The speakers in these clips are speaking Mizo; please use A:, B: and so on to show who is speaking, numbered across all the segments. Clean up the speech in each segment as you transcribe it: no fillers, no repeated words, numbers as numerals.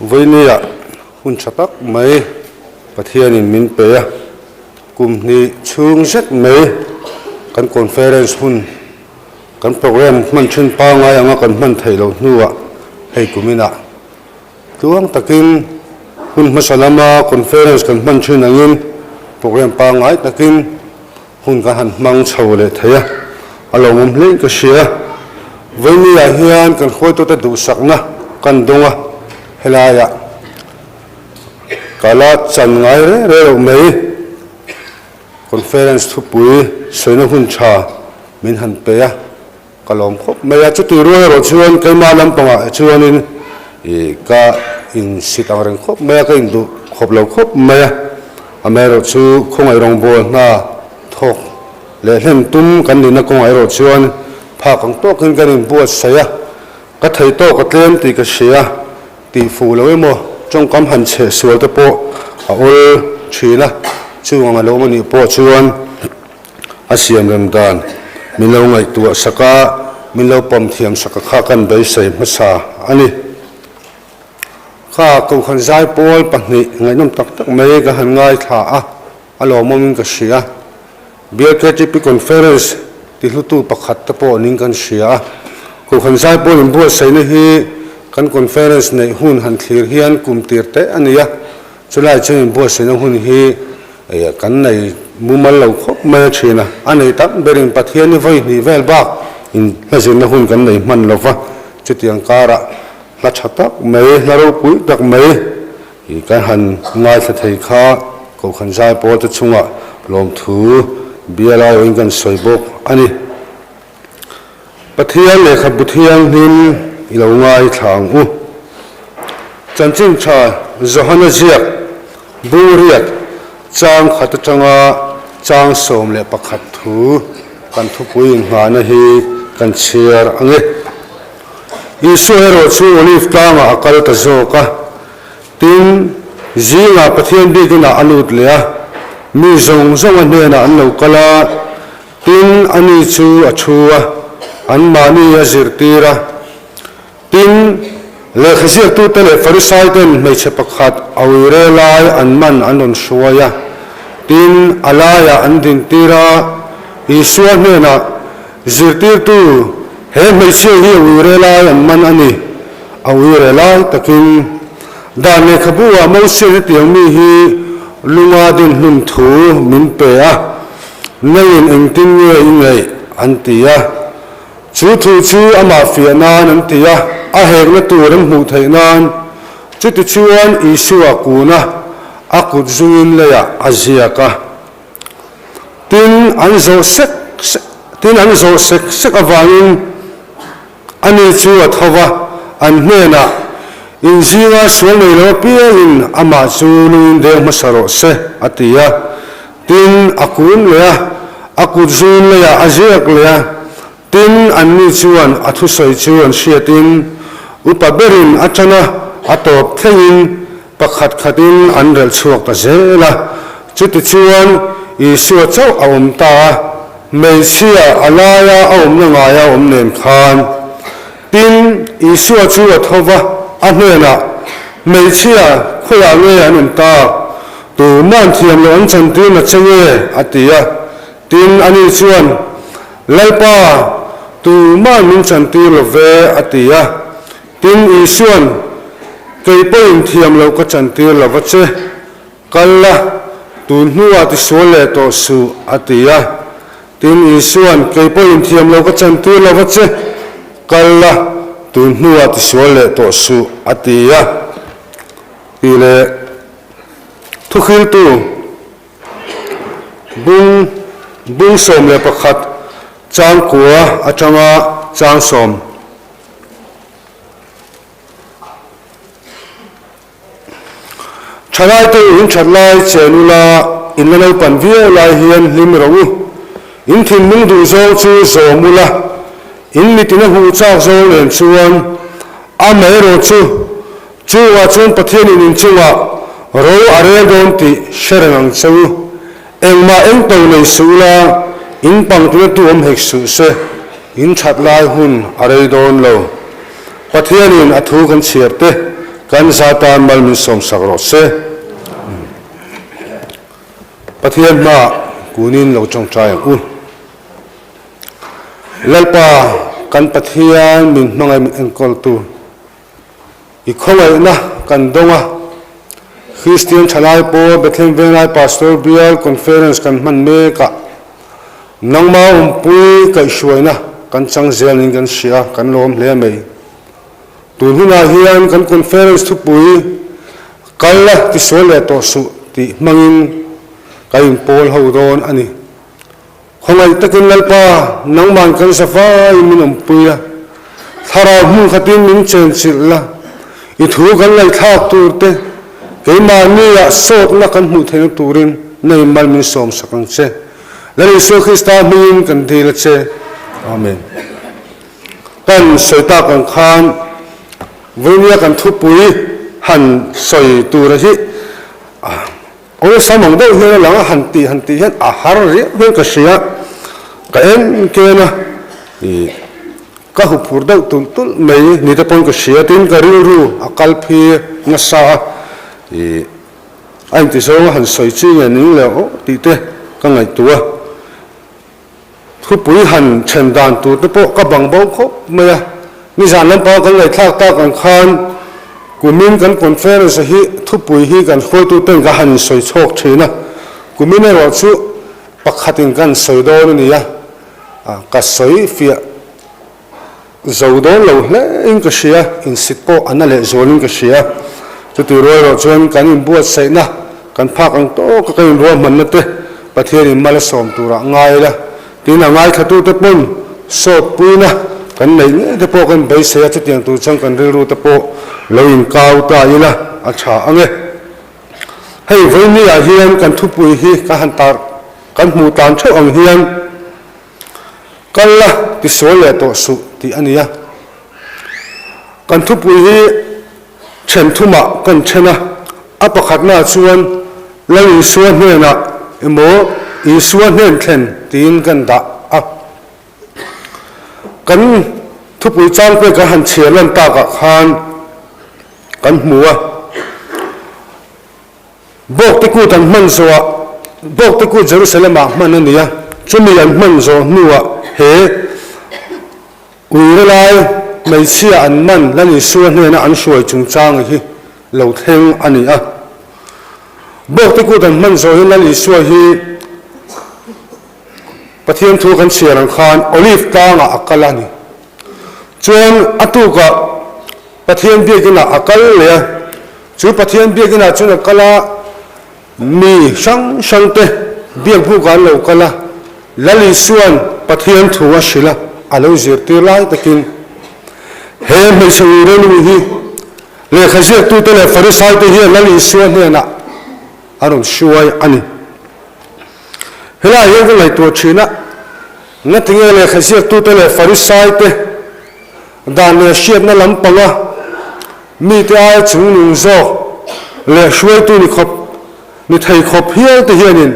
A: Vawinia hun tha tak mai Pathianin min pe a, kum hnih chhung zet mai kan conference hun kan program hman thin pangngai anga kan hman theih loh hnuah hei kuminah Tluang takin hun hmasa lama conference kan hman thin angin program pangngai takin hun kan han hmang chho leh thei a, a lawmawm hlein ka hria. Vawinia hian kan hruaitute duhsakna kan dawng a, helaiah ka la chan ngai reng reng loh mai. Conference thupui sawina hun tha min han pe a. Ka lawm khawp mai a, chuti rual erawh chuan keimah lampangah chuanin ih ka insit ang reng khawp mai a, ka induh khawp lo khawp mai a, amaherawh chu khawngaih rawngbâwl hna thawk leh hlen tum kan nihna kawngah erawh chuan phak ang tawkin kan inbuatsaih a, ka thei tawk a tlem tih ka hria, tih fuh lo emaw tawngkam han chheh sual te pawh a awl thin a, chung ang a lo awm anih pawh chuan. A siam rem dan min lo ngaihtuah sak a, min lo pawm thiam sak a kha kan beisei hmasa a ni. Kha Kohhran zaipawl pahnih ngaihnawm tak tak mai ka han ngaithla a, a lawmawmin ka hria. BLKTP Conference tihlutu pakhat te pawh ning kan hria a. Kohhran zaipawl inbuatsaihna hi kan conference neih hun han thlir hian kum tir teh a ni a, chulai chuan inbuatsaihna hun hi Eia, kan nei mumal lo khawp mai a thin a, a nei tak berin Pathian i vawi hnih vel bak in hla zirna hun kan nei hman lo va, chutiang karah hla tha tak mai, hla ropui tak mai i kan han ngaithla thei kha Kohhran zaipawl te chungah lawmthu bia lai awhin kan sawi bawk a ni. Pathian lehkhabu thianghlim i lo ngaithla ang u. Chanchin tha Johana ziak bungriat chang khat atanga chang 11 thu kan thupui inghahna hi kan chhiar ang e. Isua erawh chu Olive tlangah a kal ta zawk a, tin, zingah Pathian biakinah a lut leh a, mi zawng zawng a hnenah an lo kal a, Tin, ani chu a thu a, anmahni a zirtir a. Tin, lehkha ziaktute leh Farisaiten hmeichhe pakhat a uire lai an man an rawn hruai a. Tin, a laiah an dintir a, Isua hnenah, Zirtirtu, he hmeichhia hi a uire lai an man a ni, a uire lai takin. Dan lehkhabu-ah Mosia hetiang mi hi lunga dinhlum thu min pe a, Nangin engtin nge i ngaih? an ti a. Chu thu chu amah fiah nan an ti a, a hekna tur an hmuh theih nan. Chutichuan Isua kun a, a kut zungin leiah a ziak a. Tin, an zawh sek sek, tin an zawh sek sek avangin ani chu a tho va, an hnenah, Inzinga sual nei lo apiangin amah chu lungin deng hmasa rawh se, a ti a. Tin, a kun leh a, a kut zun leiah a ziak leh a. Tin, anni chuan a thusawi chu an hriatin, upa berin a ṭan a, a tawp thlengin pakhat khatin an relh chhuak ta zel a. Chutichuan, Isua chauh a awm ta a, hmeichhia a laia a awmna ngaia awm nen khan. Tin, Isua chu a tho va, a hnenah, Hmeichhia, khawiah nge an awm tak? Tuman thiam loh an chantir na che nge? a ti a. Tin, ani chuan, Lalpa, tuman min chantir lo ve, a ti a. Tin, Isuan, Kei pawhin thiam loh ka chantir lo va che. Kal la, tun hnuah tisual leh tawh suh, a ti a. Tin, Isuan, Kei pawhin thiam lo ka chantir lo va che, kal la, tun hnuah tisual leh tawh suh, a ti a. Tih leh Thuhriltu bung bung 11 chang kua atanga chang sawm. Thalaite in that lai chen ula, in la naupan viau lai hian hlim rawh u. In thinlung duh zawng chu zawm ula, in mitin a huh chak zawng nen chuan amaherawh chu chungah chuan Pathianin in chungah ro a rel dawn tih hre reng ang che u. Engmah engto nei suh ula, in pangtina tu awm hek suh se, in that lai hun a rei dawn lo. Pathianin a thu kan chhiar te. Kan za tan mal min sawmsak rawh se. Pathian hmaah kunin lo tawngtai ang u. Lalpa kan Pathian min hmangaih min enkawltu i khawngaihna kan dawng a, Kristian thalai pawl Bethlehem Venglai Pastor Bial Conference kan hman mek ah nangma awmpui kaihhruaina kan chang zel niin kan hria, kan lawm hle mai. Tun hunah hian kan conference thupui Kal la tisual leh tawh suh tih hmangin kan inpawl ho dawn a ni. Khawngaih takin Lalpa, nangman kan za vaiin min awmpui la, thlarau hmun khatin min chenchilh la, i thu kan ngaihthlak tur te, keimahni ah sawtna kan hmuh theihna turin nei mal min sawmsak ang che. Lal Isua Krista hmingin kan dil a che. Amen. Kan sawi tak ang khan vawinia kan thupui han sawi tura hi awlsam ang deuh hian a lang a, han tih han tih hian a har riau hian ka hria, ka en ken a, ih ka huphur deuh tulh tulh mai ni te pawn ka hria tin ka rilru a kal phir nasa a, ih a inti zawng a han sawi chi nge ning leh aw tih te ka ngaihtuah a. Thupui han then dan tur te pawh ka bang bo khawp mai a, nizan lampang kan ngaihthlak tak ang khan kumin kan conference a hi thupui hi kan hruaitu ten ka han insawi chhawk thin a, kumin erawh chu pakhatin kan sawi dawn a ni a, ka sawi fiah Zo dawn lo hle in ka hria, insit pawh a na leh zual in ka hria. Chutih rual erawh chuan kan inbuatsaihna, kan phak ang tawka kan inruahmanna te Pathianin mal a sawm turah ngai ila, tin a ngaithlatute pawn sawtpuina kan neih ngei te pawh kan beisei a, chutiang tur chuan kan rilru te pawh lo inkau ta ila a tha ang e. Hei vawinia hian kan thupui hi kan han tar kan hmuh tlan theuh ang hian, Kal la, tisual leh tawh suh tih a ni a. Kan thupui hi then thumah kan then a, a pakhatnaah chuan Lal Isua hnenah emaw Isua hnen thlen tiin kan dah a. Kan thupui changpek kan han chhiar lan takah khan kan hmu a. Bawkte kut an hman zawhah, Bawkte kut Jerusalem-ah hman a ni a, chumi an hman zawh hnuah he uire lai hmeichhia an man Lal Isua hnena an hruai chungchang hi lo thleng a ni a. Bawkte kut an hman zawh hian Lal Isua hi Pathian thu kan chhiar ang khan Olive tlangah a kal a ni. Chuan a tukah Pathian biakinah a kal leh a, chu Pathian biakinah chuan a kal a, mi hrang hrangte biakbukah an lo kal a, Lal Isua'n Pathian thu a hrilh a, a lo zirtir lai takin he hmeichhe uirenu hi lehkha ziaktute leh Farisaite hian Lal Isua hnenah a rawn hruai a ni. Helaiah hian ka ngaihtuah thin a, ngatinge lehkha ziaktute leh Farisaite Dan leh hriatna lampanga mite aia chungnung zawk leh hruaitu ni khawp ni thei khawp hial te hianin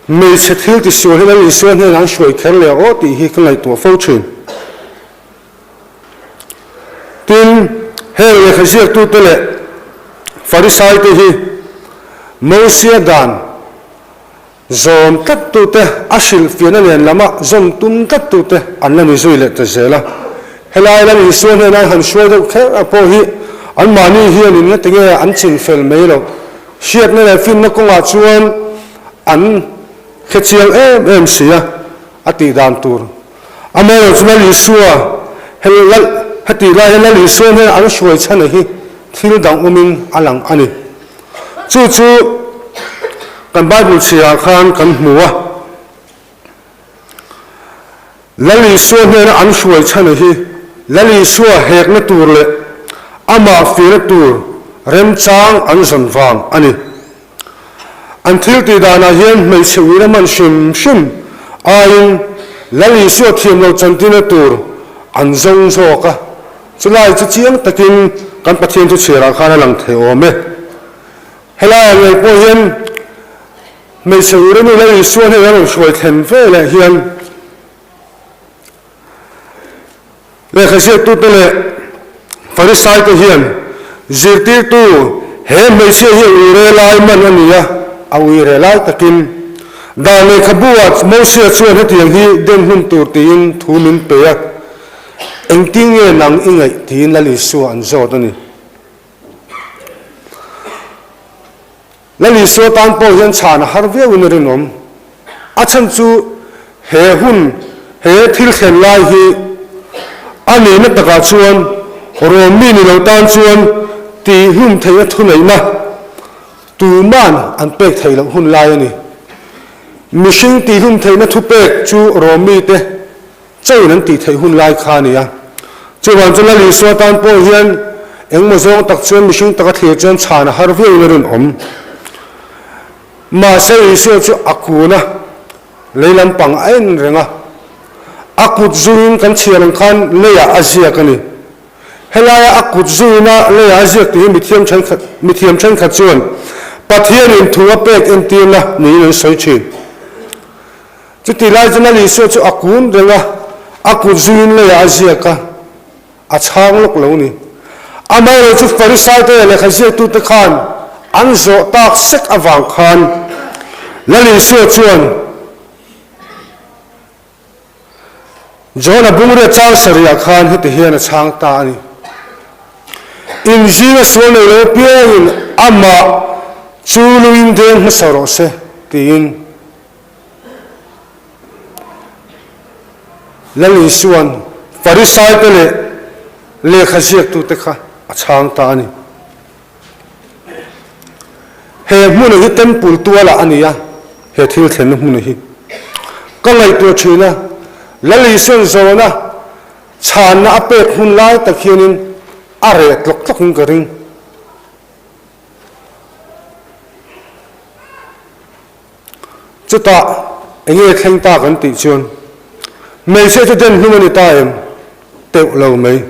A: hmeichhe thil tisual hi Lal Isua hnenah an hruai kher leh aw tih hi ka ngaihtuah fo thin. Tin, heng lehkha ziaktute leh Farisaite hi Mosia dan Zawm tlattute, a hrilhfiahna nen lama zawm tum tlattute an la ni zui leh ta zel a. Helai Lal Isua hnena an han hruai deuh kher a pawh hi anmahni hianin ngati nge an chin fel mai loh. Hriatna leh finna kawngah chuan an hre chiang em em si a, a tih dan tur. Amaherawhchu Lal Isua, Lal, hetih lai hian Lal Isua hnena an hruai chhan hi thil dang awmin a lang a ni. Chu chu kan Bible chhiah khan kan hmu a, Lal Isua hnena an hruai chhan hi Lal Isua hekna tur leh amah fihna tur remchang an zawn vang a ni. An thil tih danah hian hmeichhe uina hman hrim hrim aiin Lal Isua thiam lo chantina tur an zawng zawk a. Chulai chu chiang takin kan Pathian chu chhiarah khan a lang thei awm e. Helaiah ngei pawh hian hmeichhe urenu Lal Isua hnenah a rawn hruai thlen ve leh hian lehkha ziaktute leh. Farisaite hian, Zirtirtu, he hmeichhia hi a uire lai man a ni a, a uire lai takin Dan lehkhabu-ah Mosia chuan hetiang hi den hlum tur tiin thu min pe a, engtin nge nang i ngaih tiin Lal Isua an zawt a ni. Lal Isua tan pawh hian chhan a har viauin a rinawm. A chhan chu he hun, he thil thlen lai hi a nihna takah chuan Rom mi ni lo tan chuan tihhlum theihna thuneihna tuman an pek theih loh hun lai a ni. Mihring tihhlum theihna thupek chu Rom mite Chain an tih theih hun lai kha a ni a. Chuvang chu Lal Isua tan pawh hian engmaw zawng tak chuan mihring taka thlir chuan chhan a har viauin a rinawm. Mahse Isua chu a kun a, lei lampang a en reng a. A kut zuiin kan chhiar ang khan leiah a ziak a ni. Helaia a kut zuina leiah a ziak tih hi mithiam thenkhat mithiam thenkhat chuan Pathianin thu a pek entirna niin an sawi thin. Chutih lai chuan Lal Isua chu a kun reng a, a kut zuiin leiah a ziak a, a chhang lawk lo ni. Amaherawhchu chu Farisaite leh lehkha ziaktute khan an zawh tak sek avang khan Lal Isua chuan John-a bungrua chang sarihah khan heti hian a chhang ta a ni, Inzinga sual nei lo apiangin amah chu luin deng hmasa rawh se, tiin. Lal Isua'n Farisaite leh lehkha ziaktute kha a chhang ta a ni. He hmuna hi Temple tualah a ni a, he thil thlenna hmuna hi. Ka ngaihtuah thin a, Lal Isua'n zawna chhanna a pek hun lai tak hianin a reh tlawk tlawkin ka ring. Chutah enge thleng ta kan tih chuan hmeichhia chu den hlum a ni ta em? Teuh lo mai.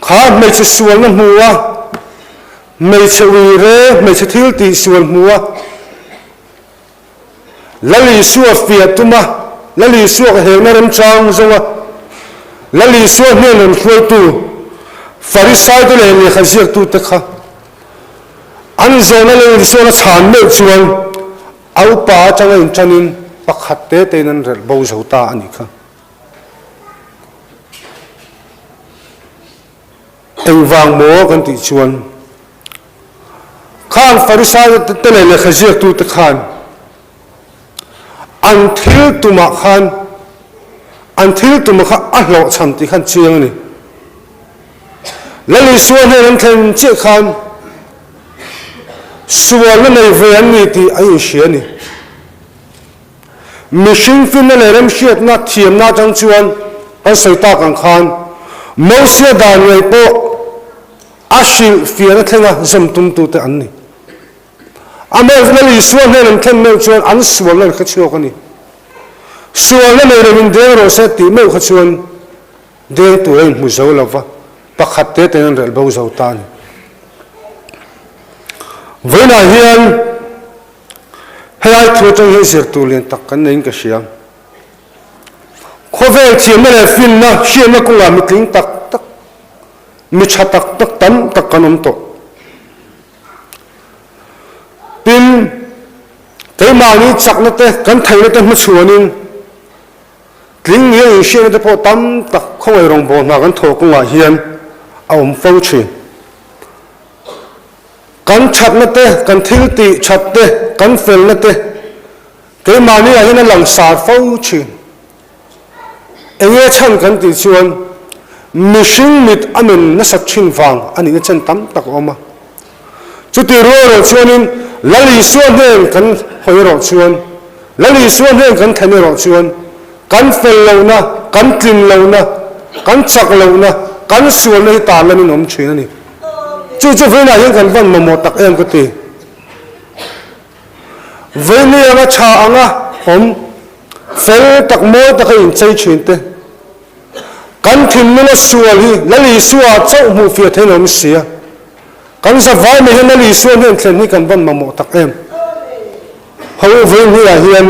A: Kha hmeichhe sualna hmu a, hmeichhe uire, hmeichhe thil tih sual hmu a, Lal Isua fiah tum a, Lal Isua ka hekna remchang zawng a, Lal Isua hnen rawn hruaitu Farisaite leh lehkha ziaktute kha an zawhna Lal Isuan a chhan meuh chuan a upa atanga inṭanin pakhat te tein an relh bo zo ta a nih kha. Engvang maw kan tih chuan Khang Farisai te leh lehkha ziaktute khan an thil tumah khan an thil tuma kha a hlawhchham tih khan chiang a ni. Lal Isua hnen an thlen chiah khan sualna nei ve an ni tih a inhria a ni. Mihring finna leh remhriatna thiamna atang chuan kan sawi tak ang khan Mosia dan ngei pawh A hrilh fiahna thlenga zawm tumtute an ni. Amaherawhchu Lal Isua hnen an thlen meuh chuan an sualna an hre chhuak a ni. Sualna nei loin deng rawh se tih meuh kha chuan deng tur a inhmu zo lo va, pakhat te tein an relh bo zo ta a ni. Vawiinah hian helai thu atang hian zir tur lian tak kan neiin ka hria. Khawvel thiamna leh finna hriatna kawngah mitling tak tak Mi tha tak tak tam tak kan awm tawh. Tin, keimahni chakna te, kan theihna te hmachhuanin tling nia inhriatna te pawh tam tak khawngaih rawngbâwl hna kan thawh kawngah hian a awm fo thin. Kan thatna te, kan thil tih that te, kan felna te keimahni ah hian a langsar fo thin. Enge chhan kan tih chuan mihring mit a men nasat thin vang a nihna chen tam tak a awm a. Chuti rual erawh chuanin Lal Isua hnen kan hawi erawh chuan, Lal Isua hnen kan thlen erawh chuan kan fel lohna, kan tlin lohna, kan chak lohna, kan sualna hi tarlanin a awm thin a ni. Chu chu vawiinah hian kan van mamawh tak em ka ti. Vawiini anga tha anga awm Fel tak mawi taka inchei thin te, kan thinlunga sual hi Lal Isua chauh hmuh fiah theiin a awm si a. Kan zavai mai hian Lal Isua hnen thlen hi kan van mamawh tak em. Ho vawiin hnuaiah hian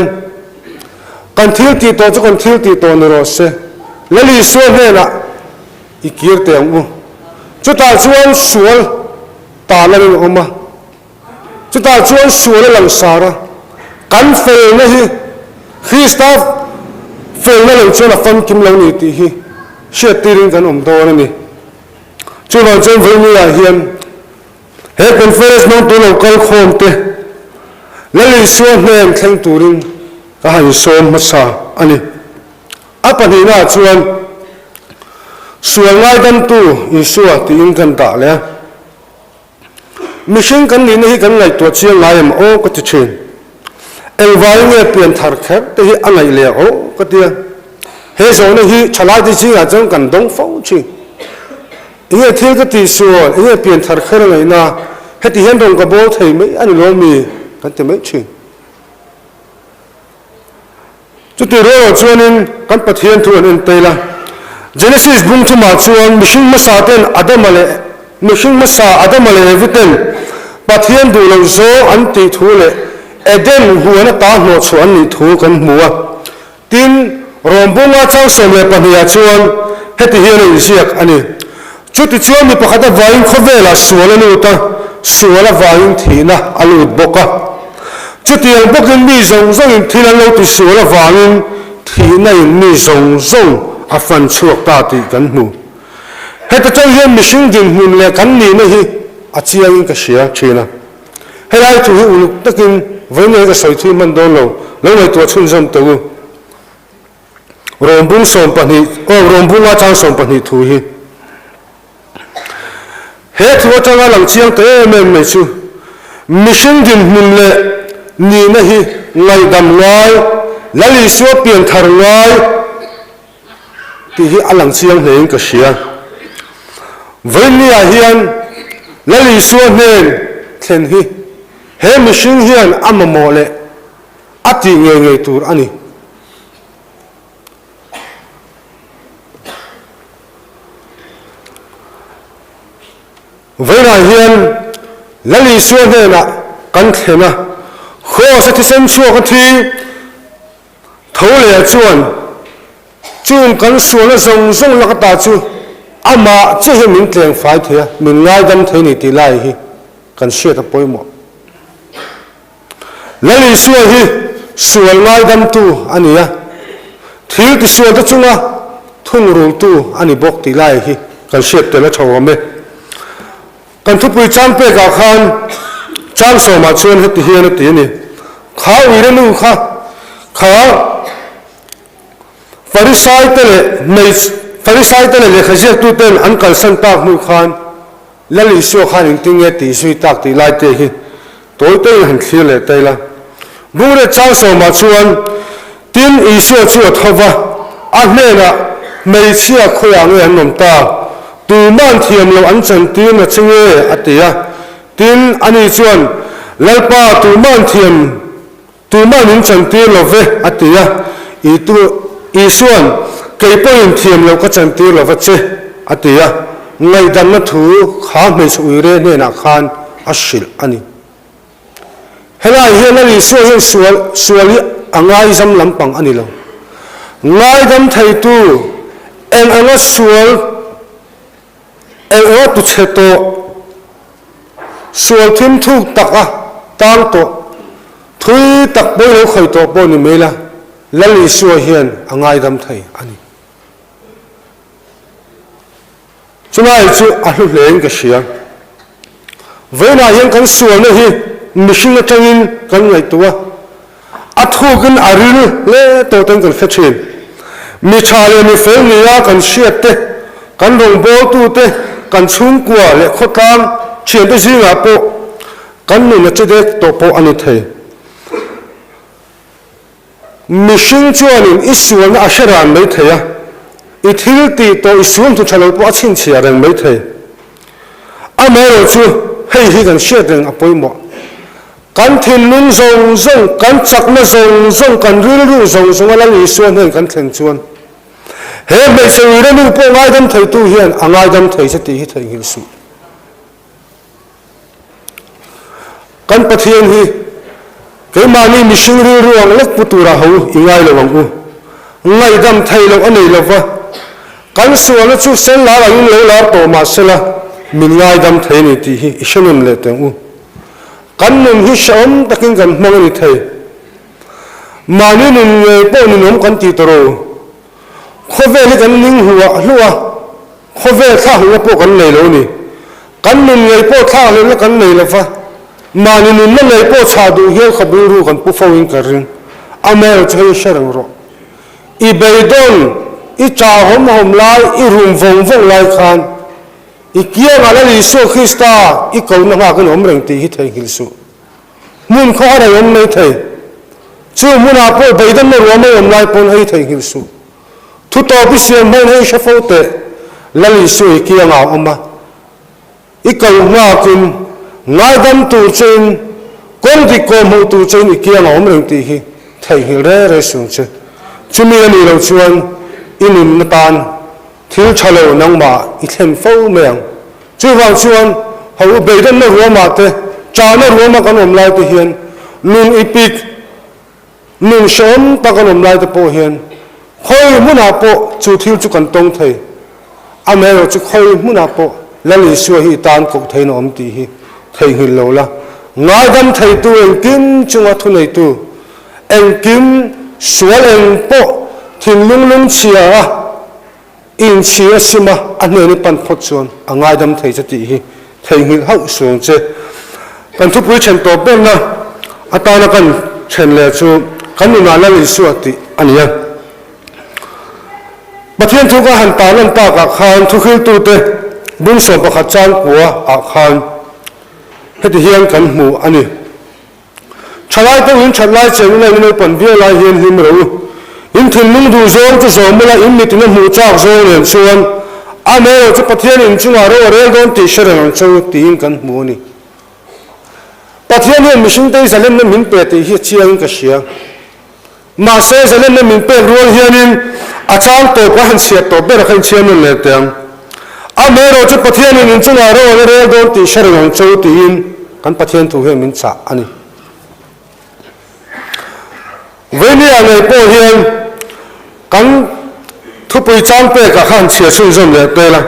A: kan thil tih tawh chu kan thil tih tawh ni rawh se. Lal Isua hnenah. I kir teh ang u. Chutah chuan sual tarlan in a awm a, chutah chuan sual a langsar a, kan felna hi Krista felna lo chuan a famkim lo ni tih hi hriattirin kan awm dawn a ni. Chuvang chuan vawinia hian he conference hmangtu lo kal khawm te Lal Isua hnen thleng turin ka han sawm hmasa a ni. A pahnihnaah chuan sual ngaidamtu Isua tiin kan dah leh a. Mihring kan nihna hi kan ngaihtuah chiang ngai em aw ka ti thin. Engvangin nge pian thar kher te hi a ngaih leh aw ka ti a. He zawhna hi thalaite zingah chuan kan dawng fo thin. Enge thil ka tih sual, enge pian thar kher a ngaihna, heti hian rawn ka bawl thei mai a ni lo mi kan ti mai thin. Chutih rual ah chuanin kan Pathian thu an en tel a. Genesis bung thumah chuan mihring hmasa ten Adama leh mihring hmasa Adama leh Evi ten Pathian duh loh zawng an tih thu leh Eden huan ata hnawhchhuah an nih thu kan hmu a. Tin, Rom bunga chang 12 ah chuan heti hian a inziak a ni. Chutichuan mi pakhat avangin khawvelah sual a lut a, sual avangin thihna a lut bawk a. Chutiang bawkin mi zawng zawngin thil an lo ti sual avangin thihna in mi zawng zawng a fan chhuak ta tih kan hmu. Heta tang hian mihring dinhmun leh kan nihna hi a chiangin ka hria thin a. Helai thu hi uluk takin vawiin ka sawi thui hman dawn lo, lo ngaihtuah chhunzawm teh u. Rawmbung 12, aw Rawmbunga chang 12 thu hi. He thu atanga lang chiang ta em em mai chu, mihring dinhmun leh nihna hi ngaihdam ngai, Lal Isua pianthar ngai tih hi a lang chiang hlein ka hria. Vawiinniah hian Lal Isua hnen thlen hi he mihring hian a mamawh leh a tih ngei ngei tur a ni. Vawiinah hian Lal Isua hnenah kan thlen a, Kraws a thisen chhuak a thi tho leh chuan chung kan sualna zawng zawng lak ata chu amah chiah hi min tleng fai thei a, min ngaidam thei ni tih lai hi kan hriat a pawimawh. Lal Isua hi sual ngaidamtu a ni a, thil tisualte chunga thungrultu a ni bawk tih lai hi kan hriat tel a tha awm e. Kan thupui chang pekah khan chang sawmah chuan heti hian a ti a ni, Kha uire nu kha, kha Farisaite leh hmeichhe Farisaite leh lehkhaziaktuten an kalsan tak hnu khan, Lal Isua khan engtin nge tih zui tak tih lai te hi tawi tawiin han thlir leh ta ila. Bungret chang sawmah chuan tin Isua chu a tho va, a hnenah hmeichhia khawiah nge an awm ta? Tuman thiam loh an chantir na che nge? a ti a. Tin, ani chuan, Lalpa, tuman thiam Tumah min chantir lo ve, a ti a. Isua'n, Kei pawhin thiam loh ka chantir lo va che, a ti a. Ngaihdamna thu kha hmeichhe uire hnenah khan a hrilh a ni. Helai hian Lal Isua hian sual sual hi a ngaizam lampang a ni lo. Ngaidam theitu eng anga sual Eng anga tu chhe tawh, sual thim thuk tak a tang tawh, thui tak pawi lo khawi tawh pawh ni mai la, Lal Isua hian a ngaidam thei a ni. Chulai chu a hlu hlein ka hria. Vawiinah hian kan sualna hi mihring atangin kan ngaihtuah a, a thukin a ril hle tawh ten kan hre thin. Mi tha leh mi fel nia kan hriat te, kan rawngbawltute, kan chhungkua leh khawtlang thiante zingah pawh kan nun a che dek tawh pawh a ni thei. Mihring chuanin i sualna a hre ran mai thei a, i thil tih tawh i suam thu tha lo pawh a chhinchhiah reng mai thei. Amaherawh chu hei hi kan hriat reng a pawimawh. Kan thinlung zawng zawng, kan chakna zawng zawng, kan rilru zawng zawnga Lal Isua hnen kan thlen chuan he hmeichhe uire nu pawh ngaidam theitu hian a ngaidam thei che tih hi theihnghilh suh. Kan Pathian hi keimahni mihring rilru ang lek pu tura ho i ngai lo ang u. Ngaihdam thei loh a nei lo va. Kan sualna chu sen lar angin lo lar tawh mah sela, min ngaidam thei a ni tih hi i hre nun leh teng u. Kan nun hi hrehawm takin kan hmang a ni thei. Mahni nun ngei pawh ninawm kan ti ta ro. Khawvel hi kan ning hluah hluah a, khawvel thlakhlelhna pawh kan nei lo a ni. Kan nun ngei pawh thlakhlelhna kan nei lo va, mahni nunna ngei pawh chhah duh hian kha rilru kan pu fo in ka ring. Amaherawhchu hei hre reng rawh. I beidawn, i chah hawm hawm lai, i rum vawng vawng lai khan i kiangah Lal Isua Krista i kohna nghakin awm reng tih hi theihnghilh suh. Hmun khaw a raih awm mai thei. Chu hmunah pawh beidawnna ruah mai awm lai pawn hei theihnghilh suh. Thu tawp i siam hmain hei hre fo teh, Lal Isua i kiangah a awm a. I ko nghakin ngaidam tur chein, kawng dik kawh hmuh tur chein i kiangah a awm reng tih hi theihnghilh re re suh ang che. Chumi a nih loh chuan i nunna tan thil tha lo nangmah i thlen fo mai ang. Chuvang chuan ho u beidawnna ruamah te, chahna ruama kan awm lai te hian nun i pik, nun hrehawm tak an awm lai te pawh hian khawi hmunah pawh chu thil chu kan tawng thei. Amaherawh chu khawi hmunah pawh Lal Isua hi i tan koh theiin a awm tih hi theihnghilh lo la. Ngaidam theitu engkim chunga thuneitu, engkim sual eng pawh thinlung lungchhia a, Inchhir a sim a, a hnen i pan phawt chuan a ngaidam thei che tih hi theihnghilh hauh suang che. Kan thupui then tawp berna atana kan then leh chu kan nunah Lal Isua tih a ni a. Pathian thu ka han tarlan takah khan thuhriltute bung 11 chang kua ah khan heti hian kan hmu a ni. Thalai pawh in that lai cheng ila in naupan viau lai hian hlim rawh u. In thinlung duh zawng chu zawm ula in mit in a hmuh chak zawng nen chuan amaherawh chu Pathian in chungah ro a rel dawn tih hre reng ang che u tiin kan hmu a ni. Pathian hian mihring te hi zalenna min pe tih hi a chiang in ka hria. Mahse zalenna min pek rual hianin a chang tawp a han chhiat tawp ber a kha inchhiar nawn leh teh ang. Amaherawh chu Pathianin in chungah ro a la rel dawn tih hre reng ang che u tiin kan Pathian thu hian min chah a ni. Veinia ngei pawh hian kan thupui chang pekah kha han chhiar chhunzawm leh tel a.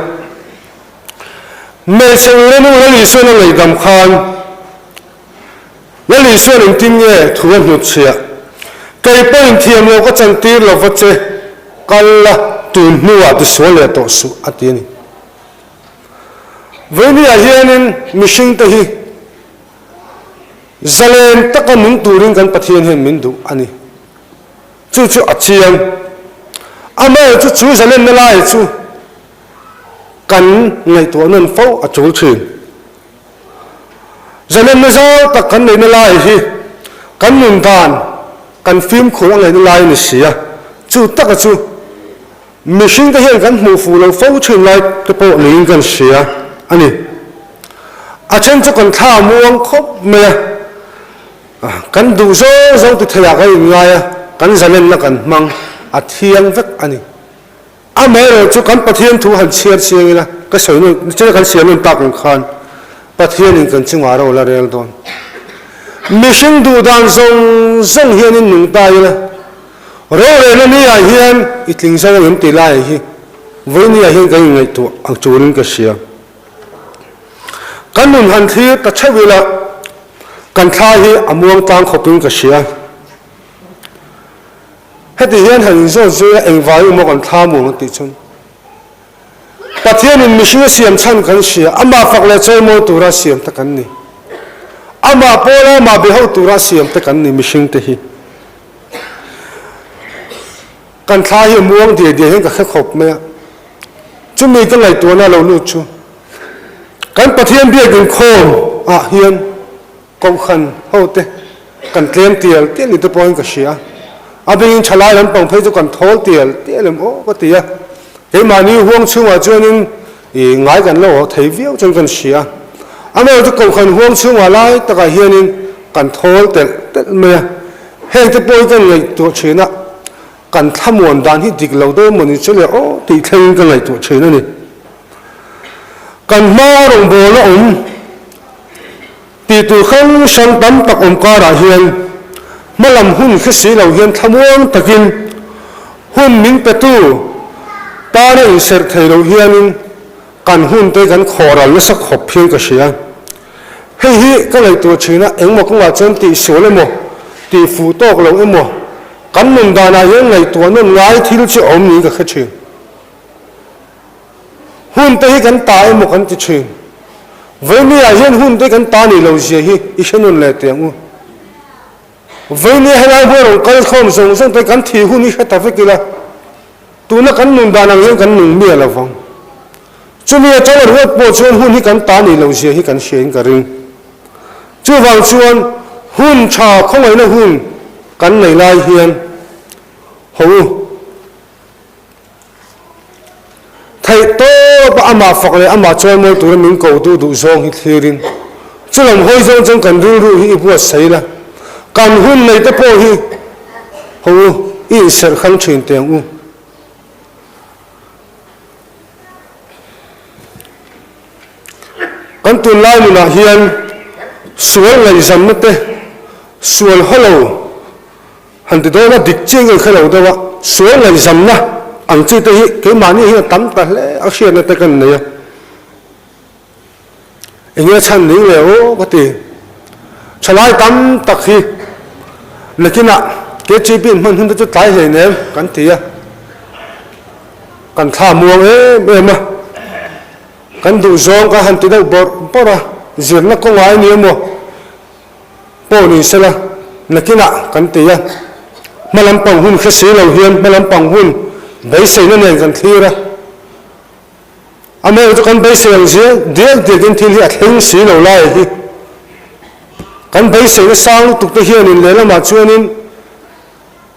A: Hmeichhe uirenu Lal Isuan a ngaihdam khan, Lal Isuan engtin nge thu a hnutchhiah? Kei pawhin thiam lo ka chantir lo va che, kal la, tun hnuah tisual leh tawh suh, a ti a ni. Vawinia hianin mihringte hi zalen taka nung turin kan Pathian hian min duh a ni. Chu chu a chiang. Amaherawhchu chu zalenna lai chu kan ngaihtuah nawn fo a tul thin. Zalenna zau tak kan neihna lai hi kan nun dan kan fimkhur a ngaihna lai a ni si a, chu taka chu mihring te hian kan hmuh fuh lo fo thin lai te pawh niin kan hria a ni. A then chu kan thla a muang khawp mai a, kan duh zawng zawng ti theiah kan inngai a, kan zalenna kan hmang a thiang vek a ni. Amaherawh chu kan Pathian thu han chhiar chiang ila, ka sawi nawn, nichina kan siam nawn tak ang khan Pathianin kan chungah ro la rel dawn. Mihring duh dan zawng zawng hianin nung ta ila, rorelna ni ah hian i tling zo ang em tih laiah hi vawiin ah hian kan inngaihtuah ang turin ka hria. Kan nun han thlir ta theuh ila, kan thla hi a muang tlang khawpin ka hria. Heti hian han inzawt zui a, engvai u maw kan thla muang a tih chuan Pathianin mihring a siam chhan kan hria, amah fak leh chawimawi tura siam te kan ni. Amah pawla amah be ho tura siam te kan ni mihring te hi. Kan thla hi a muang diai diai hian ka hre khawp mai a, chumi ka ngaihtuahna lo lut chu kan Pathian biak inkhawm ah hian Kohhran hote kan tlem tial tial ni te pawhin ka hria. A bengin thalai lampang phei chu kan thawl tial tial em aw ka ti a. Keimahni huang chhungah chuanin ih ngai kan lo haw thei viau chuan kan hria. Amaherawh chu kohhran huang chhungah lai takah hianin kan thawl telh telh mai a. Heng te pawh hi kan ngaihtuah thin a, kan thlamuan dan hi dik lo dawn mawni chu le aw tih thlengin ka ngaihtuah thin a ni. Kan hma rawngbawlna awm. Tih tur hrang hrang tam tak awm karah hian hmalam hun hre si lo hian thlamuang takin hun min petu. Tana inserh thei lo hianin kan hun te kan khawhral nasa khawp hian ka hria. Hei hi ka ngaihtuah thin a, engmaw kawngah chuan tihsual emaw, tihfuh tawk lo emaw, kan nun danah hian ngaihtuah nawn ngai thil chu a awm niin ka hre thin. Hun te hi kan ta emaw kan ti thin. Vawinia hian hun te kan ta nih lo zia hi i hre nawn leh teh ang u. Vawinia helai hmun a rawn kal khawm zawng zawng te kan thih hun hi hre ta vek ila, tuna kan nun dan ang hian kan nung miah lo vang. Chumi atanga ruat pawh chuan hun hi kan ta nih lo zia hi kan hria in ka ring. Chuvang chuan hun tha khawngaihna hun kan nei lai hian ho u. Theih tawp a amah fak leh amah chawimawi tura min ko duh duh zawng hi thlirin chulam hawi zawng chuan kan rilru hi i buatsaih la, kan hun nei te pawh hi ho u i inserh hrang thin teh ang u. Kan tunlai nunah hian sual ngaihzamna te, sual hawlo, Han ti dawn a, dik chiang nge hre lo deuh a, sual ngaihzamna ang chi te hi keimahni hian a tam ta hle a hriatna te kan nei a. Enge a chhan ning le aw ka ti. Thalai tam tak hi nakinah KGB in hman hun te chu tlai hleinem kan ti a, kan thla muang em em a, kan duhzawng kan han ti deuh bawrh bawrh a, zirna kawngah a ni emaw, Pawh ni sela, nakinah kan ti a, hma lampang hun hre si lo hian hma lampang hun beiseina nen kan thlir a. Amaherawhchu kan beisei ang zel diak diakin thil hi a thleng si lo lai hi. Kan beiseina sang lutuk te hianin lehlamah chuanin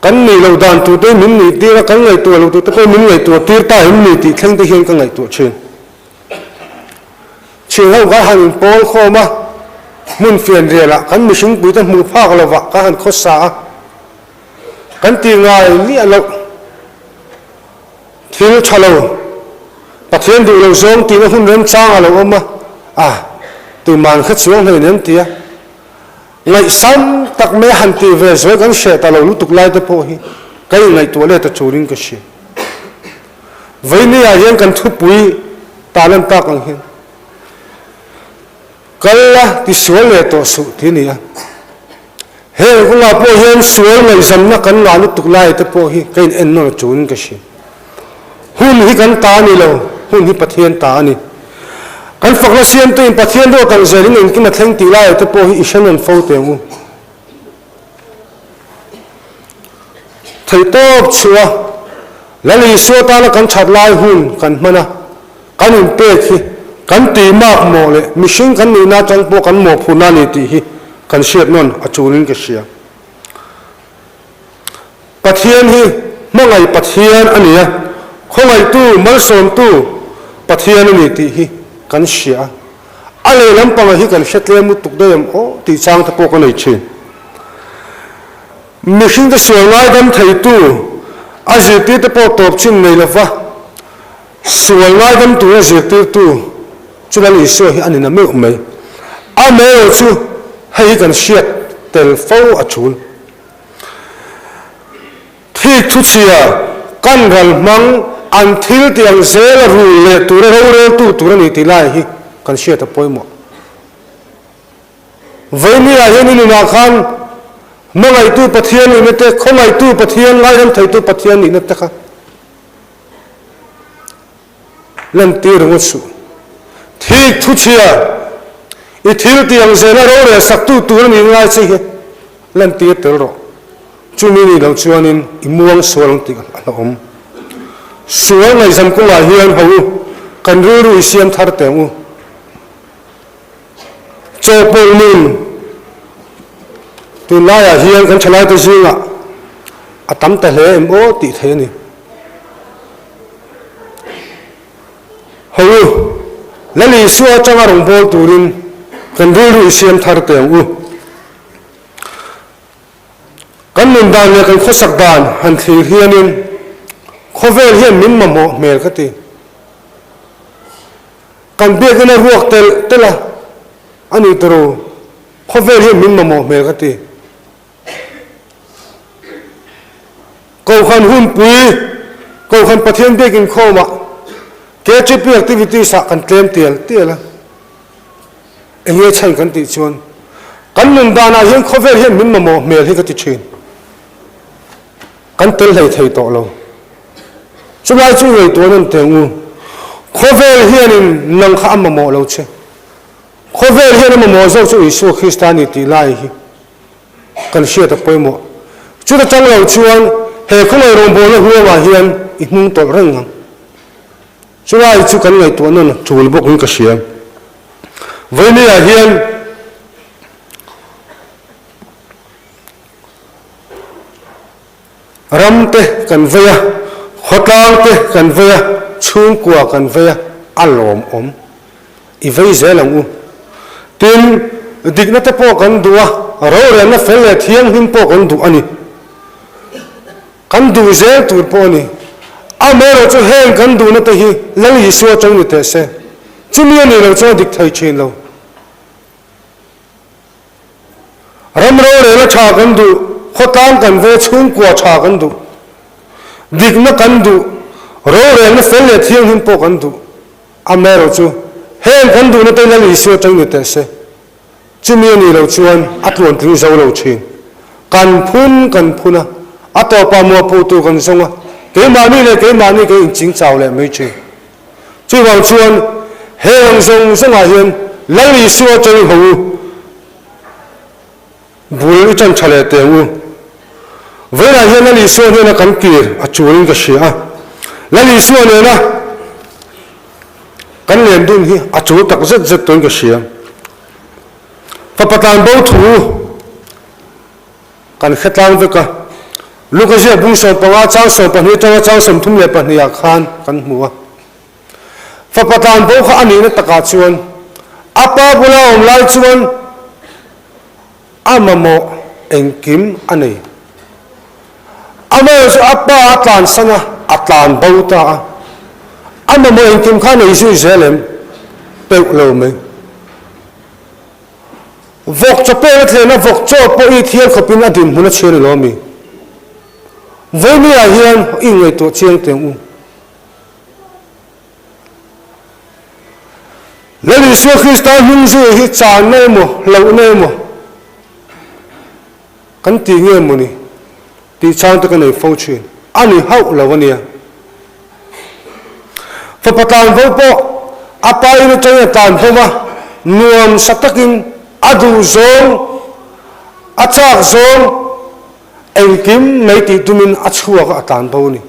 A: kan nih loh dan tur te min nih tir a, kan ngaihtuah loh tur te pawh min ngaihtuah tir ta em ni tih thleng te hian ka ngaihtuah thin. Chhing ho kan han inpawl khawm a, hmun fianrialah kan mihringpuite hmuh phak lovah kan han khawsa a, kan ti ngai miah loh. Thil tha lo, Pathian duh lo zawng tihna hun remchang a lo awm a, a, tuman kha chuang hlein em tia ngaihsam tak mai a han tih ve zuai kan hreh ta lo lutuk lai te pawh hi ka inngaihtuah let a turin ka hria. Vawinia hian kan thupui talan tak ang hian kal la tisual leh tawh suh tih a ni a. Heng kawngah pawh hian sual ngaihzamna kan ngah lutuk lai te pawh hi ka in ennawn a tunin ka hria. Hun hi kan ta a ni lo, hun hi Pathian ta a ni. Kan fakna siamtuin Pathian ruat ang zelin engkim a thleng tih lai te pawh hi i hre nawn fo teh ang u. Theihtawp chhuah a, Lal Isua tana kan that lai hun kan hman a, kan inpek hi kan tih mak mawh leh mihring kan nihna atang pawh kan mawhphurhna a ni tih hi kan hriat nawn a tulin ka hria. Pathian hi hmangaih Pathian a ni a, khawngaihtu, malsawmtu Pathian a ni tih hi kan hria a. A lehlam pangah hi kan hre tlem lutuk daih em aw tih chang te pawh ka nei thin. Mihringte sual ngaidam theitu a zirtirte pawh tawp chin nei lova sual ngaidam tura zirtirtu chu Lal Isua hi a ni na meuh mai. Amaherawhchu hei hi kan hriat tel fo a tul. Thik thuchhia kan ral hmang an thil tih ang zela rul leh tura roreltu tur a ni tih lai hi kan hriat a pawimawh. Vawinia hian i nunah khan hmangaihtu Pathian nihna te, khawngaihtu Pathian, ngaidam theitu Pathian nihna te kha lantir ringawt suh. Thik thuchhia i thil tih ang zela rorel saktu tur a nih ngai che hi lantir tel rawh. Chumi nih loh chuanin i muang sual ang tih a hlauhawm. Sual ngaihzam kawngah hian ho u, kan rilru i siam thar teh ang u. Chawhpawlh nun tunlaiah hian kan thalaite zingah a tam ta hle em aw tih theih a ni. Ho u, Lal Isua atanga rawngbâwl turin kan rilru i siam thar teh ang u. Kan nun dan leh kan khawsak dan han thlir hianin khawvel hian min mamawh hmel ka ti. Kan biakina ruak telh telh a, a ni tawrh khawvel hian min mamawh hmel ka ti. Kohhran hunpui. Kohhran Pathian biak inkhawmah KTP activities ah kan tlem tial tial a. Enge chhan kan tih chuan kan nun danah hian khawvel hian min mamawh hmel hi ka ti thin. Kan tel hlei thei tawh lo. Chulai chu ngaihtuah nawn teh ang u. Khawvel hianin nang kha a mamawh lo che. Khawvel hian a mamawh zawk chu Isua Krista a ni tih lai hi kan hriat a pawimawh. Chuta tang lo chuan he khawngaih rawngbawlna huangah hian i hnung tawlh reng ang. Chulai chu kan ngaihtuah nawn tul bawkin ka hria. Vawinia hian Ram te kan vei a, khawtlang te kan vei a, chhungkua kan vei a, a lawmawm. I vei zel ang u. Tin, dikna te pawh kan duh a, rorelna fel leh thianghlim pawh kan duh a ni. Kan duh zel tur pawh a ni. Amaherawh chu heng kan duhna te hi Lal Isua atang ni teh se. Chumi a nih loh chuan a dik thei thin lo. Ram rorela tha kan duh, khawtlang kan ve chhungkua tha kan duh, dikna kan duh, rorelna fel leh thianghlim pawh kan duh. Amaherawh chu heng kan duhna te Lal Isua atang ni teh se. Chumi a nih loh chuan a tluantling zo lo thin. Kan phun kan phun a, a tawpah muapuhtu kan zawng a, keimahni leh keimahni kan inching chau leh mai thin. Chuvang chuan heng zawng zawngah hian Lal Isua atangin ho u, bul i tan tha leh teh ang u. Vawiinah hian Lal Isua hnena kan kir a chulin ka hria a, Lal Isua nena kan len dun hi a chul tak zet zet tuin ka hria. Fapa tlanbo thu. Kan hre tlang vek a, Luka ziak bung 15 chang 12 atanga chang 32 ah khan kan hmu a. Fapa tlan bo kha a nihna takah chuan a pa bula awm lai chuan a mamawh engkim a nei. Amaherawhchu a pa a tlansan a, a tlan bo ta a. A mamawh engkim kha a nei zui zel em? Peuh lo mai. Vawk chaw pek a thlen a, vawk chaw pawh i thial khawpin a dinhmun a chhiar i lo ami? Vawinia hian i ngaihtuah chiang teh ang u. Lal Isua Krista hnung zui hi channa emaw, hlauhna emaw kan ti nge mawni tih chang te ka nei fo thin. A ni hauh lo a nia. Fapa tlanvo pawh a pa in atangin a tlan hlawm a, nuam sa takin a duh zawng, a chak zawng engkim mai tih tumin a chhuak a, a tlan bo a ni.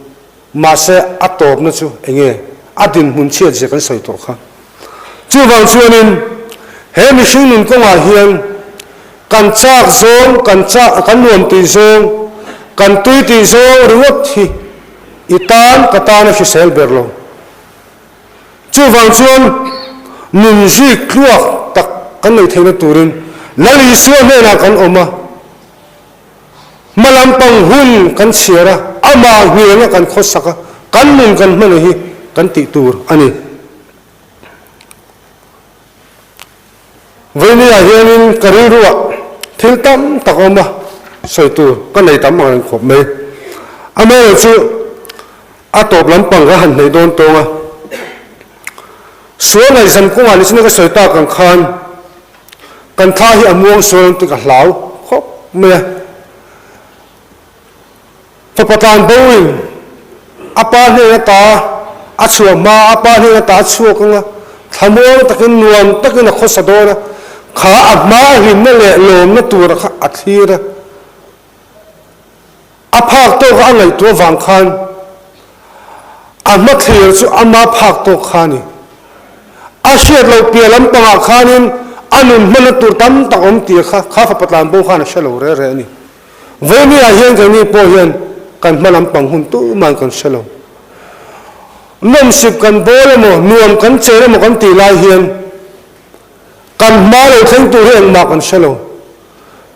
A: Mahse a tawpna chu enge a dinhmun chhiat zia kan sawi tawh kha. Chuvang chuanin he mihring nun kawngah hian kan chak zawng, kan chak, kan nuam tih zawng, kan tui tih zawng ringawt hi i tan ka tan a hrisel ber lo. Chuvang chuan nun zik tluak tak kan neih theihna turin Lal Isua hnenah kan awm a, hma lampang hun kan chhiar a, amah nghenga kan khawsak a, kan nun kan hman hi kan tih tur a ni. Vawinia hianin ka rilruah thil tam tak a awm a, sawi tur ka nei tam ang reng khawp mai. Amaherawhchu a tawp lampang ka han hneih dawn tawng a, sual ngaihzam kawngah ni china ka sawi tak ang khan kan thla hi a muang sual ang tih ka hlau khawp mai a. Fapa tlan bo in a pa hnen ata a chhuah hma a pa hnen ata a chhuak ang a, thlamuang takin nuam takin a khawsa dawn a, kha a hma a hlimna leh lawmna tura kha a thlir a, a phak tawk a a ngaihtuah vang khan a hma thlir chu ama phak tawk kha a ni. A hriat loh piah lampangah khanin a nun hmanna tur tam tak awm tih kha kha fapa tlan bo khan a hre lo reh reh a ni. Vawinia hian keini pawh hian kan hma lampang hun tuman kan hre lo. Nawmsip kan bawl emaw, nuam kan chen emaw kan tih lai hian kan hma lo thleng tur hi engmah kan hre lo.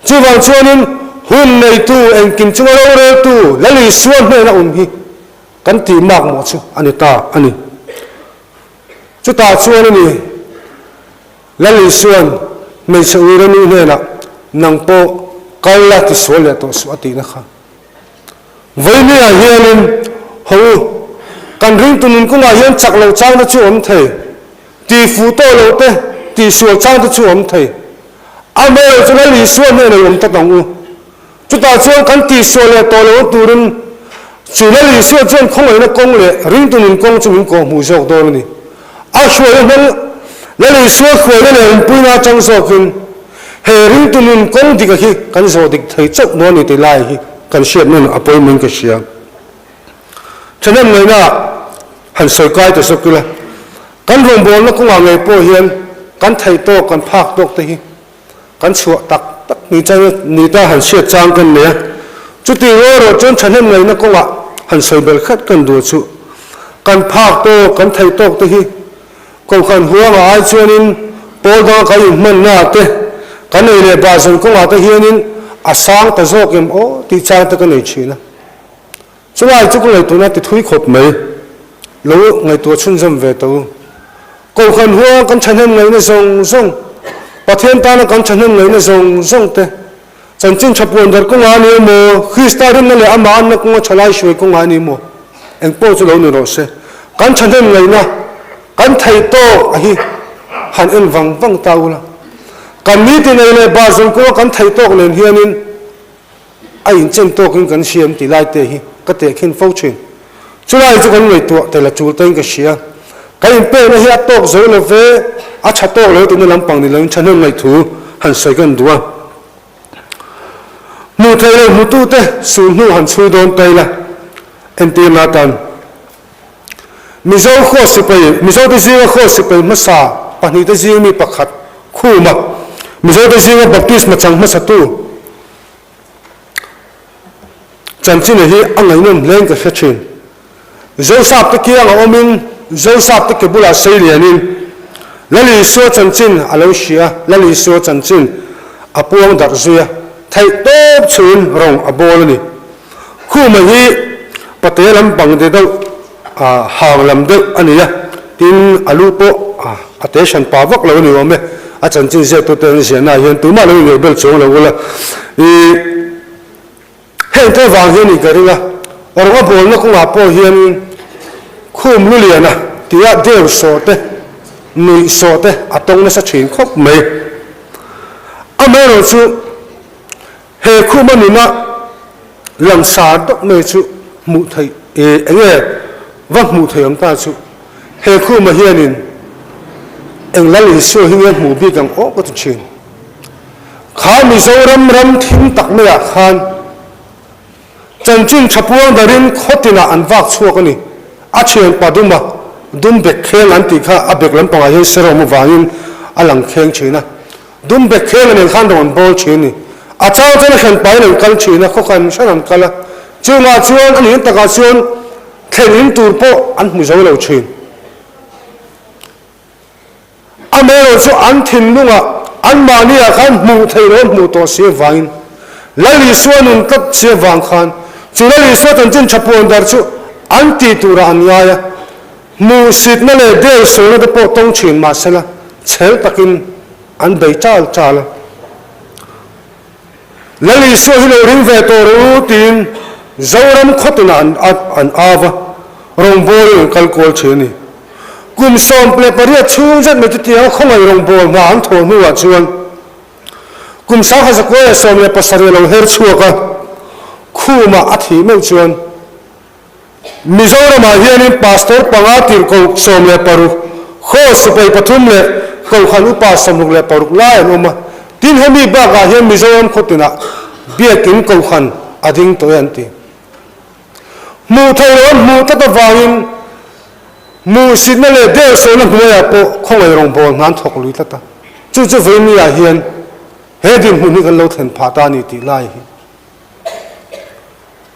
A: Chuvang chuanin hun neitu, engkim chunga roreltu Lal Isua hnena awm hi kan tih makmawh chu a ni ta a ni. Chutah chuan a ni. Lal Isua'n hmeichhe uire nu hnenah, Nang pawh kal la ti sual leh tawh suh a tihna kha. Vawinia hianin, Haw u! Kan ringtu nun kawngah hian chak loh changte chu awm thei, tihfuh tawh loh te, tihsual changte chu awm thei. Amaherawhchu Lal Isua hnenah i awm tlat ang u. Chutah chuan kan tihsual leh tawh lohna turin chu Lal Isua chuan khawngaihna kawng leh ringtu nun kawng chu min kawhhmuh zawk dawn a ni. A hruaina hmang Lal Isua hruaina leh awmpuina atang zawkin he ringtu nun kawng dika hi kan zawh dik thei chauh dawn a ni tih lai hi kan hriat nawn a pawimawhin ka hria. Thahnem ngaihna han sawi kai ta zawk ila, kan rawngbawlna kawngah ngei pawh hian kan theih tawk, kan phak tawk te hi kan chhuah tak tak ni chang ni ta han hriat chang kan nei a. Chutih rual erawh chuan thahnem ngaihna kawngah han sawi belh khat kan duh chu kan phak tawk, kan theih tawk te hi Kohhran huangah ai chuanin pawl danga kan inhmanna ah te, kan ei leh bah zawn kawngah te hianin a sang ta zawk em aw tih chang te ka nei thin a. Chulai chu ka ngaihtuahna ti thui khawp mai. Lo ngaihtuah chhunzawm ve tawh u. Kohhran huang kan thahnem ngaihna zawng zawng, Pathian tana kan thahnem ngaihna zawng zawng te, chanchin tha puan darh kawngah a ni emaw, Krista rinna leh amah anna kawnga thalai hruai kawngah a ni emaw, eng pawh chu lo ni rawh se. Kan thahnem ngaihna, kan theih tawk a hi han en vang vang ta ula. Kan nitin ei leh bar zawng kawnga kan theih tawk nen hianin, A inchen tawkin kan hria em tih lai te hi ka tehkhin fo thin. Chulai chu kan ngaihtuah tel a tul tain ka hria. Kan inpekna hi a tawk zo lo ve, a tha tawk lo tihna lampang ni loin thahnem ngaihthu han sawi kan duh a. Hmuh theih loh hmutute sulhnu han chhui dawn ta ila, entirna atan Mizo khaw sipai, Mizote zinga khaw sipai hmasa pahnihte zing mi pakhat Khuma, Mizote zinga baptisma chang hmasatu Chanchina hi a ngaihnawm hlein ka hre thin. Zosapte kianga awmin Zosapte ke bulah sei lianin Lal Isua chanchin a lo hria, Lal Isua chanchin a puang darh zui a, theih tawp chhuin rawng a bawl a ni. Khuma hi pate lampang de deuh, hang lam deuh a ni a, tin a lu pawh a te hran pa vak lo a ni awm e. A chanchin ziaktute an ziahnaah hian tumah lo inngei bel chuang lo ula. Ih, heng te vang hian i ka ring a, rawng a bawlna kawngah pawh hian khum lu liana tia deu sawh te, nuih sawh te a tawng nasa thin khawp mai. Amaherawhchu, He khuma nuna langsar deuh mai chu hmuh theih e enge va hmuh theih awm ta chu he khuma hianin eng Lal Isua hi nge hmuh bik ang aw ka ti thin. Kha Mizoram ram thim tak maiah khan chanchin tha puang darin khaw tinah an vak chhuak a ni. A thianpa duma dum bek kheng an tih kha a bek lampangah hian serawm avangin a lang kheng thin a. Dum bek kheng a nen khan rawn bawl thin a ni. A chang chuan a hran pahin an kal thin a, khawkhan hran an kal a. Chungah chuan a nih takah chuan thlen in tur pawh an hmu zo lo thin. Amaherawh chu an thinlungah anmahniah khan hmuh theih loh an hmuh tawh si avangin Lal Isua nun tlat si avang khan chu Lal Isua chanchin tha puan dar chu an tih turah an ngai a. Hmuhsitna leh deuhsawhna te pawh tawng thin mahsela chhel takin an bei chal chal a. Lal Isua hi lo ring ve tawh rawh u tiin Zoram khawtinah an an au va, rawngbawlin an kal kual thin a ni. Kum 18 chhung zet mai chutianga khawngaih rawngbâwl hna an thawh hnuah chuan kum 1917 a lo her chhuak a, khumah a thih meuh chuan Mizoramah hianin Pastor panga tirhkoh 16, Khaw sipai pathum leh Kohhran upa 66 lai an awm a. Tin, hemi bakah hian Mizoram khawtinah Biakin Kohhran a ding tawh e an ti. Hmuh theih loh an hmuh tlat avangin hmuhsitna leh deuhsawhna hnuaiah pawh khawngaih rawngbâwl hna an thawk lui tlat a. Chu chu vawinia hian he dinhmun hi kan lo thlen phah ta a ni tih lai hi.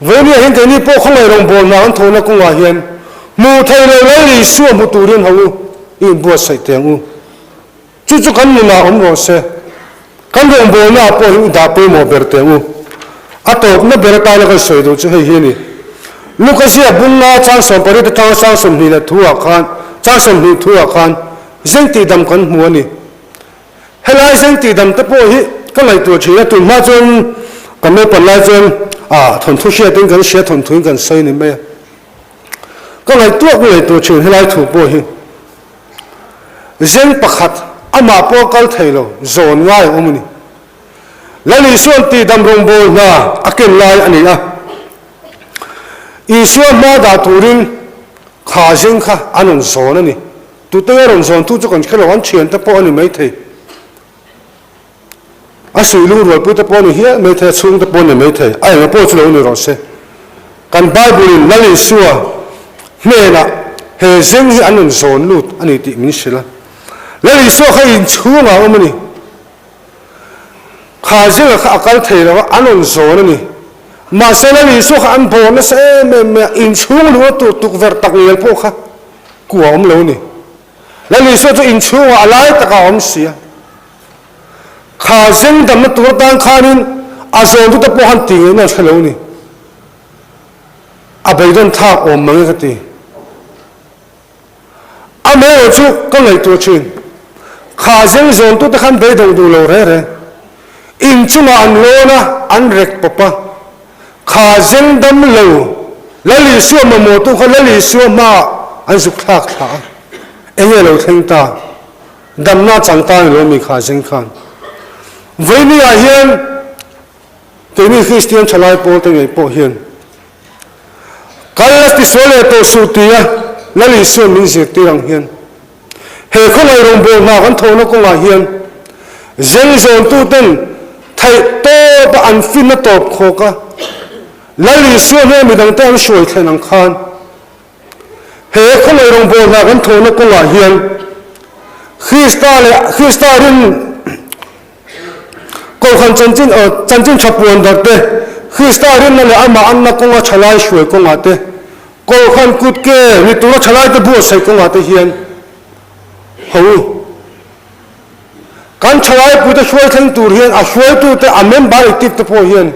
A: Vawinia hian keini pawh khawngaih rawngbâwl hna kan thawhna kawngah hian hmuh theih loh Lal Isua hmu turin ho u i inbuatsaih teh ang u. Chu chu kan nunah awm rawh se. Kan rawngbâwlnaah pawh hi i dah pawimawh ber teh ang u. A tawpna ber atana kan sawi duh chu hei hi a ni. Luka ziak bunga chang sawmpariat atanga chang 20 leh thuah khan, chang 20 thuah khan zeng tihdam kan hmu a ni. Helai zeng tihdam te pawh hi ka ngaihtuah thin a, tun hma chuan kan naupan lai chuan ah thawnthu hriatin kan hria thawnthuin kan sawi ni mai a. Ka ngaihtuah ngei tur thin helai thu pawh hi. Zeng pakhat amah pawh kal thei lo zawn ngai a awm a ni. Lal Isua'n tihdam rawngbâwl hna a ken lai a ni a. Isua hma dah turin kha zeng kha an rawn zawn a ni. Tute nge rawn zawn tu chu kan hre lo, an thiante pawh a ni maithei. A suih lungrualpui te pawh a ni hial maithei, a chhungte pawh a ni maithei, a enga pawh chu lo ni rawh se. Kan Bible-in Lal Isua hnenah he zeng hi an rawn zawn lut a ni tih min hrilh a. Lal Isua kha inchhungah a awm a ni. Kha zenga kha a kal thei lo a, an rawn zawn a ni. Mahse Lal Isua kha an bawr nasa em em mai a, inchhung luh a tur tukverh tak ngial pawh kha kua a awm lo a ni. Lal Isua chu inchhungah a lai takah a awm si a. Kha zeng damna tur atan khanin a zawntute pawh han ti ngei nan hre lo a ni. A beidawn thlak awm mang e ka ti. Amaherawh chu ka ngaihtuah thin. Kha zeng zawntute khan beidawng duh lo reh reng. Inchungah an lawn a, an rek pawp a. Kha zeng dam lo Lal Isua mamawhtu kha Lal Isua hmaah an zuk thlak thla a. Enge lo thleng ta? Damna chang ta ni lo mi kha zeng khan. Vawinia hian keini Kristian thalai pawl te ngei pawh hian kal la tisual leh tawh suh tia Lal Isua min zirtir ang hian He khawngaih rawngbâwl hna kan thawhna kawngah hian zeng zawntuten theih tawpa an finna tawp khawk a, Lal Isua hmel midangte an hruai thlen ang khan he khawngaih rawngbâwl hna kan thawhna kawngah hian Krista leh Krista rin Kohhran chanchin chanchin tha puan darh te, Krista rinna leh amah anna kawnga thalai hruai kawngah te, Kohhran kut ke ni tura thalaite buatsaih kawngah te hian ho u. Kan thalaipuite hruai thleng tur hian a hruaitute, a member active te pawh hian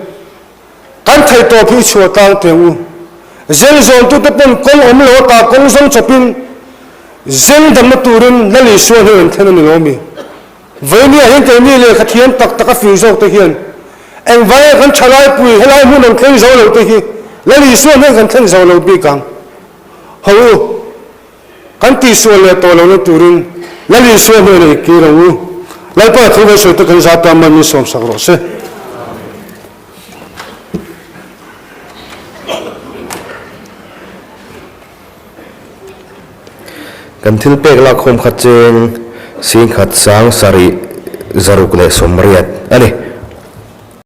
A: kan theihtawp hi i chhuah tlang teh ang u. Zeng zawntute pawn kawng awm lo ata kawng zawng chawpin zeng damna turin Lal Isua hnen an thlen a ni lo mi? Vawinia hian keini lehkha thiam tak tak a fing zawk te hian engvanga kan thalaipui helai hmun an thleng zo lo te hi Lal Isua hnen kan thleng zo lo bik ang. Ho u, kan tihsual leh tawh lohna turin Lal Isua hnenah i kir ang u. Lalpa thu kan sawi te kan za ta man min sawmsak rawh se.
B: Kan thil pek lakkhawm kha cheng singkhat 70,680 a ni.